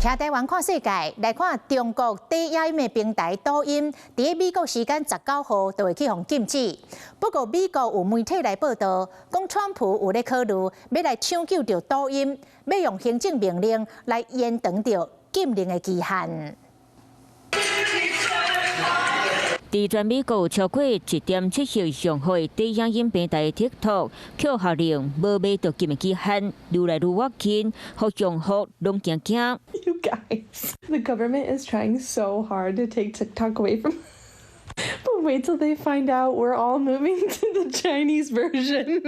徛台灣看世界，來看中國短影音的平台抖音，佇美國時間19號就會去予禁止。不過美國有媒體來報道，講川普有咧考慮欲來搶救著抖音，欲用行政命令來延長著禁令的期限。佇全美國超過1.7億用戶的短影音平台 TikTok，予下令無欲著禁的期限，愈來愈倚近，予用戶攏驚驚。 You guys, the government is trying so hard to take TikTok away from us. But wait till they find out we're all moving to the Chinese version.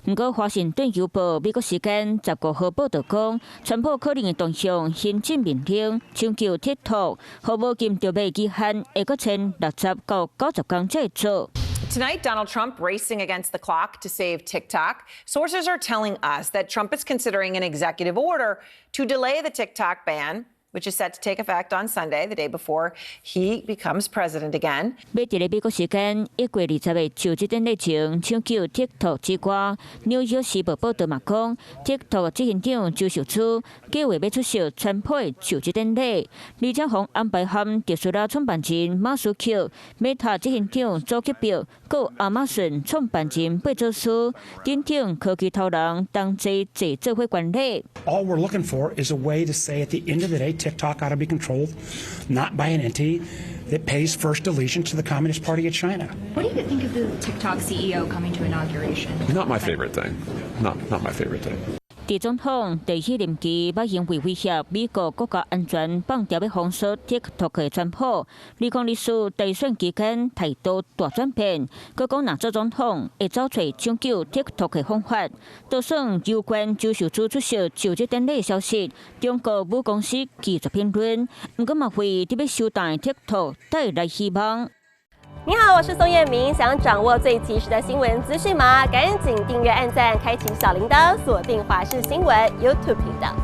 毋過，華盛頓郵報美國時間15號報道講，川普可能會動用行政命令搶救 TikTok，予無禁著欲期限會閣延60到90工才會做。 Tonight, Donald Trump racing against the clock to save TikTok. Sources are telling us that Trump is considering an executive order to delay the TikTok ban, which is set to take effect on Sunday, the day before he becomes president again. 欲佇咧美國時間1月20日就職典禮前搶救 TikTok 之外，紐約時報報道嘛講，TikTok 執行長周受資計劃欲出席川普的就職典禮，而且予安排和特斯拉創辦人馬斯克、Meta 執行長祖克伯、閣亞馬遜創辦人貝佐斯等等科技頭人同齊坐做伙觀禮。 All we're looking for is a way to say at the end of the day, TikTok ought to be controlled not by an entity that pays first allegiance to the Communist Party of China. What do you think of the TikTok CEO coming to inauguration? Not my favorite thing. Not my favorite thing. 佇總統第四任期，捌因為威脅美國國家安全，放調欲封鎖 TikTok 的川普，2024大選期間態度大轉變，閣講若做總統會走揣搶救 TikTok 的方法。就算有關周受資出席就職典禮消息，中國母公司拒絕評論，毋過嘛為佇欲收檔的 TikTok 帶來希望。你好，我是宋燕明。想掌握最及時的新聞資訊嗎？趕緊訂閱、按讚、開啟小鈴鐺，鎖定華視新聞 YouTube 頻道。